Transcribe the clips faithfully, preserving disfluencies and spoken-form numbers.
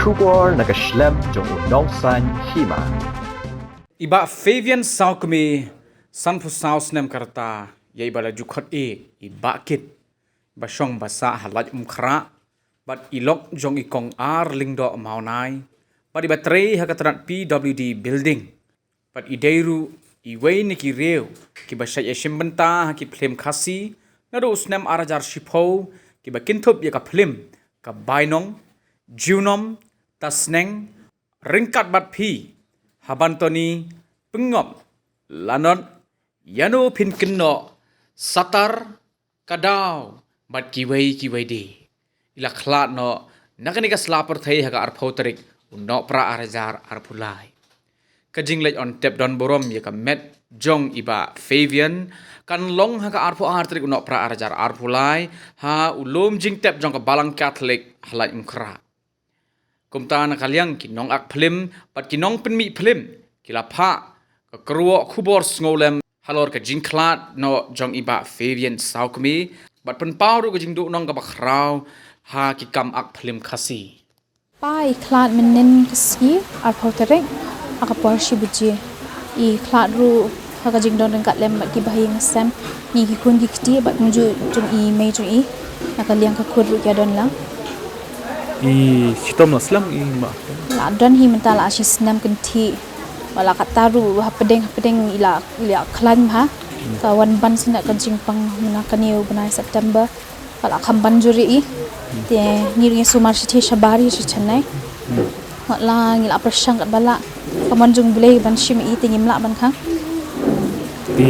Khubor na ka shlem jong u nongsan hima. I Bah Fabian Sawkmie, sanphew saw snem ka rta, ïa i ba la ju khot i, i Bah Kit, ba shong ba sah ha Laitumkhrah, bad i lok jong i Kong R Lyngdoh Mawnai, bad i ba trei ha ka tnat P W D building. Bad i dei ruh iwei na ki riew kiba shait ïashim bynta ha ki phlim Khasi naduh u snem ar hajar shiphew, kiba kynthup ïa ka phlim Ka Bainong, Junom, Tasneng, Ryngkat Bad Phi, Haban Tony, Pynngop, Lanot, Ïano Phin Kynnoh, Satar, Ka Daw, bad kiwei kiwei de. I la khlad noh na kane ka sla pyrthei ha ka arphew tarik u Nohprah ar hajar arphew lai. Ka jingleit on tep don burom ïa ka met jong i Bah Fabian kan long ha ka arphew ar tarik u Nohprah ar hajar arphew lai, ha u lum jingtep jong ka Balang Katholik ha Laitumkhrah. Kumta na ka liang ki nongak phlim bad ki nongpynmih phlim ki la phah ka kyrwoh khubor sngewlem halor ka jingkhlad noh jong i Bah Fabian Sawkmie, bad pynpaw ruh ka jingduhnong kaba khraw ha ki kam ak phlim Khasi. Pa, i khlad mynnin ka sngi arphew tarik ha ka por shi baje. I khlad ruh ha ka jingdon ryngkat lem bad ki bahaïing sem, ngi ki khun ki kti bad kumjuh jong i mei jong i, na ka liang ka khun ruh ki ïadon lang. I shitom la slem i ma? La don hi mynta la shi snem kynthih. Ba la katta ruh hapdeng hapdeng i la, i la khlaiñ bha. Ka wan ban sngewbha ka jingpang mynta kane u bnai September. Ba la kham ban jur ïa i. Te ngi ruh ngi sumar shi te shabar ïa shi Chennai. Wat la ngi la pyrshang katba lah. Ka mon jong U Blei ban shim ïa i te ngim lah ban khang. Te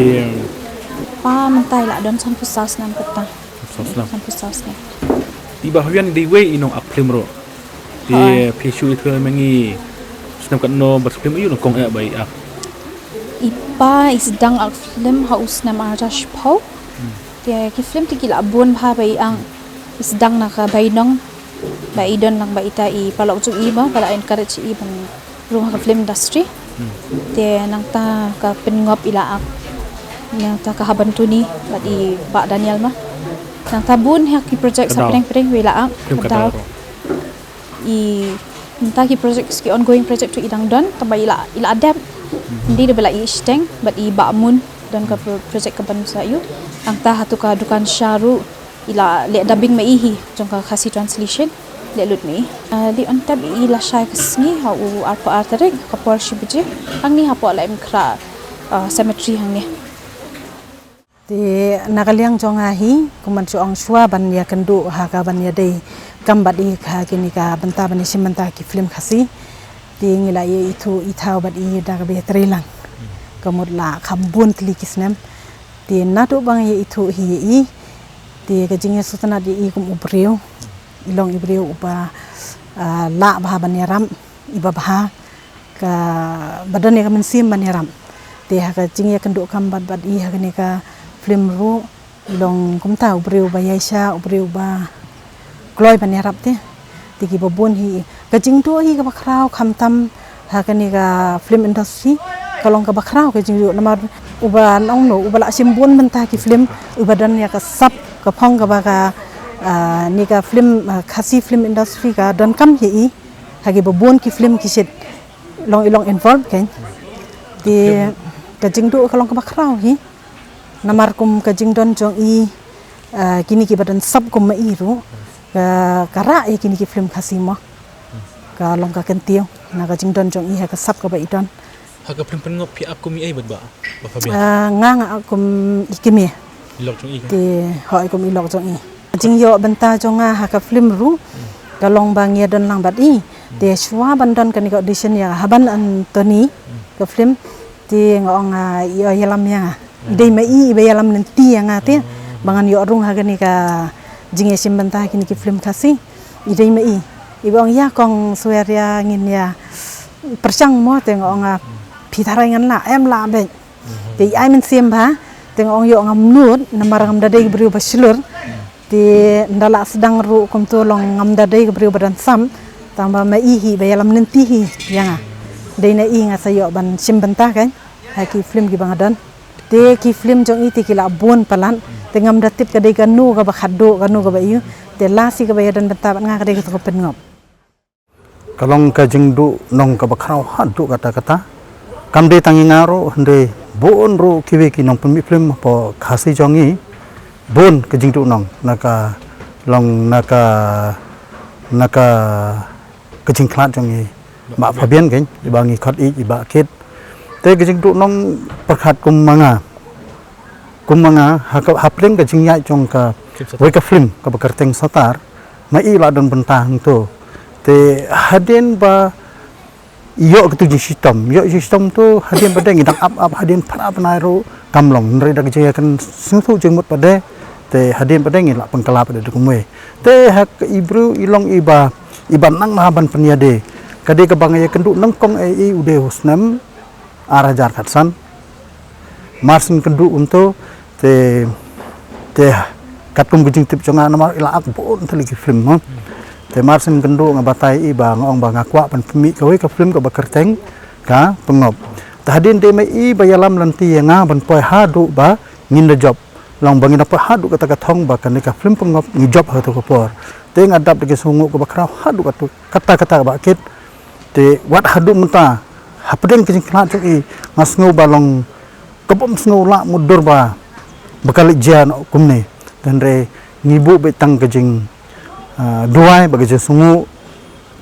pa mynta i la don sanphew saw snem kata. Sanphew saw snem. Sanphew saw snem. I Bah Fabian i dei iwei i nongak phlim ruh. Te hooid, phi shu ïathuh ïa ngi snem katno bad phlim aiu nyngkong eh ba i ak? I pa i sdang ak phlim ha u snem ar hajar shiphew. Te ki phlim te ki la bun bha ba i ang. I sdang na Ka Bainong, ba i don lang bad ita i paralok jong i ba, ba la encourage i ban rung ha ka film industry. Te nangta Ka Pynngop i la ak. Nangta Ka Haban Tony bad i Bah Daniel ma. Nangta bun hi ki project Ka Daw, sapdeng pdeng ba i la ak. Film Ka Daw. Ka Daw ruh. I mynta ki project, ki ongoing project ruh i dang don, tangba i la, i la dep. Ym dei ba la ïeh shiteng bad i Bah Mun, don ka pro-, project kaban sa ïoh. Nangta hato ka dukan sha ruh i la leh dubbing ma i hi jong ka Khasi translation. Leh lut ma i. Ah, dei on tep i la shai ka sngi ha u arphew ar tarik ka por shi baje. Hangne hapoh Laitumkhrah, ah, cemetery hangne. Te na ka liang jong nga hi, kumban shu ong shuwa ban ïakynduh ha ka ban ïadei kam bad i ha kine ka bynta ban ïashim bynta ki film Khasi. Te ngi la ïa ithuh ithaw bad i da kaba ïatrei lang. Ka mut la kham bun tylli ki snem. Te naduh ba nga ïa ithuh hi ïa i. Te ka jingïasngewtynnat ïa i kum u briew. I long i briew uba, ah, lah bha ban ïarap, iba bha. Kaba don ïa ka mynsiem ban ïarap. Te ha ka jingïakynduh kam bad, bad i ha kane ka film ruh, i long kumta u briew ba ïaishah, u briew ba kloi ban ïarap te. Te kiba bun hi. Ka jingduh hi kaba khraw khamtam ha kane ka film industry. Ka long kaba khraw ka jingduh namar uba nongno, uba la shim bun bynta ki film, uba don ïa ka sap, ka phong kaba ka, ah, ne ka film, ah, Khasi film industry ka donkam ïa i. Ha kiba bun ki film ki shait long, i long involve kein. Te ka jingduh ka long kaba khraw hi. Namar kum ka jingdon jong i, ah, kine kiba don sap kum ma i ruh. Ka, ka rah ïa kine ki film Khasi mo. Ka long ka kyntiew na ka jingdon jong i ha ka sap kaba i don. Ha ka film Pynngop phi ak kum i ei bad ba, Bah Fabian? Ah, nga nga ak kum i kmie. I lok jong i ka? Te, hooid, kum i lok jong i. Jingïoh bynta jong nga ha ka film ruh ka long ba ngi ïadon lang bad i. Te shuwa ban don kane ka audition ïa Haban Tony ka film. Te nga ong, ah, ïoh ïalam ïa nga. I dei ma i iba ïalam lynti ïa nga te ba ngan ïoh rung ha kane ka jingïashim bynta ha kine ki film Khasi. I dei ma i iba ong, ïa kong Sweria, ngin ïa pyrshang mo. Te nga ong, ah, phi tharai ngan lah? Em lah beit. Te i ai mynsiem bha. Te nga ong, ïoh ngam nud namar ngam da dei ka briew ba shlur. Te ynda lah sdang ruh kumto long ngam da dei ka briew ba don sap. Tangba ma i hi ba ïalam lynti hi ïa nga. Dei na i nga sa ïoh ban shim bynta kein ha ki film kiba nga don. Te ki film jong i te ki la bun palat. Te ngam da tip ka dei kano kaba khatduh, kano kaba ïa. Te last hi kaba ïadon bynta bad nga ka dei kato ka Pynngop. Ka long ka jingduhnong kaba khraw haduh katta katta. Kam dei tang ïa nga ruh, hynrei bun ruh kiwei ki nongpynmih film hapoh Khasi jong ngi. Bun ka jingduhnong na ka long na ka na ka ka jingkhlad jong i Bah Fabian kein, i Bah ngi khot i, i Bah Kit. Te ka jingduhnong pyrkhat kum ma nga. Kum ma nga, ha ka, hapdeng ka jingïaid jong ka, wei ka film kaba kyrteng Satar, ma i la don bynta hangto. Te hadien ba ïoh katu jingshitom, ïoh jingshitom to hadien ba dei ngi dang ap ap hadien phra bnai ruh kam long, hynrei da ka jingïakren sngewthuh jingmut ba dei, te hadien ba dei ngi la pynkylla ba dei da kumwei. Te ha ka i briew i long i ba, i ba nang ma ban pynïadei. Ka dei kaba nga ïakynduh nyngkong ei i u dei u snem ar hajar khatsan. Mar syn kynduh kumto, te, te katkum ka jingtip jong nga namar i la ak bun tylli ki film mo. Te mar syn kynduh nga batai i ba nga ong ba nga kwah ban pynmih kawei ka film kaba kyrteng Ka Pynngop. Te hadien dei ma i ba ïalam lynti ïa nga ban poi haduh ba ngin da jop. Long ba ngin da poi haduh kata ka thong ba kane ka film Pynngop ngi jop ha kato ka por. Te nga dap da ka sngewnguh kaba khraw haduh katu, kata kata kaba kit. Te wat haduh mynta hapdeng ka jingkhlad jong i nga sngew ba long ka bym sngew lah mutdur ba, ba ka leit jia noh kumne. Te hynrei ngi buh beit tang ka jing, ah, duwai bad ka jingsngewnguh.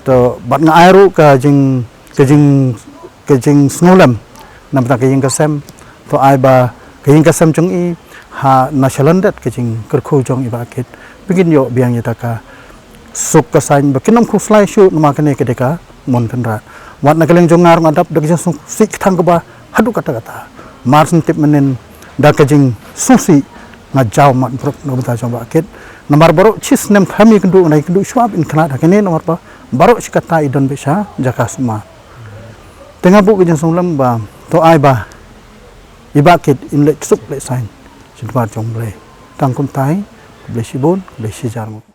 To bad nga ai ruh ka jing, ka jing, ka jingsngewlem na bynta ka ïing ka sem. To ai ba ka ïing ka sem jong i ha na shalyndet ka jingkyrkhu jong i Bah Kit. Ba kin ïoh biang ïa kata ka suk ka saiñ ba kin ym khuslai shuh namar kane ka dei ka mon Kynrad. Wat na ka liang jong nga ruh nga dap da ka jingsngewsih ka thang kaba haduh katta katta. Mar syn tip mynnin da ka jingsngewsih nga jaw mat bruk na ka bynta jong Bah Kit. Namar baroh shi snem kham ïakynduh, nga ïakynduh shuwa ban kynad ha kane namar ba baroh shi katta i don beit sha jaka sumar. Te nga buh ka jingsngewlem ba to ai ba i Bah Kit in leit suk leit saiñ sha dmar jong U Blei. Tang kumta, khublei shibun, khublei shihajar nguh.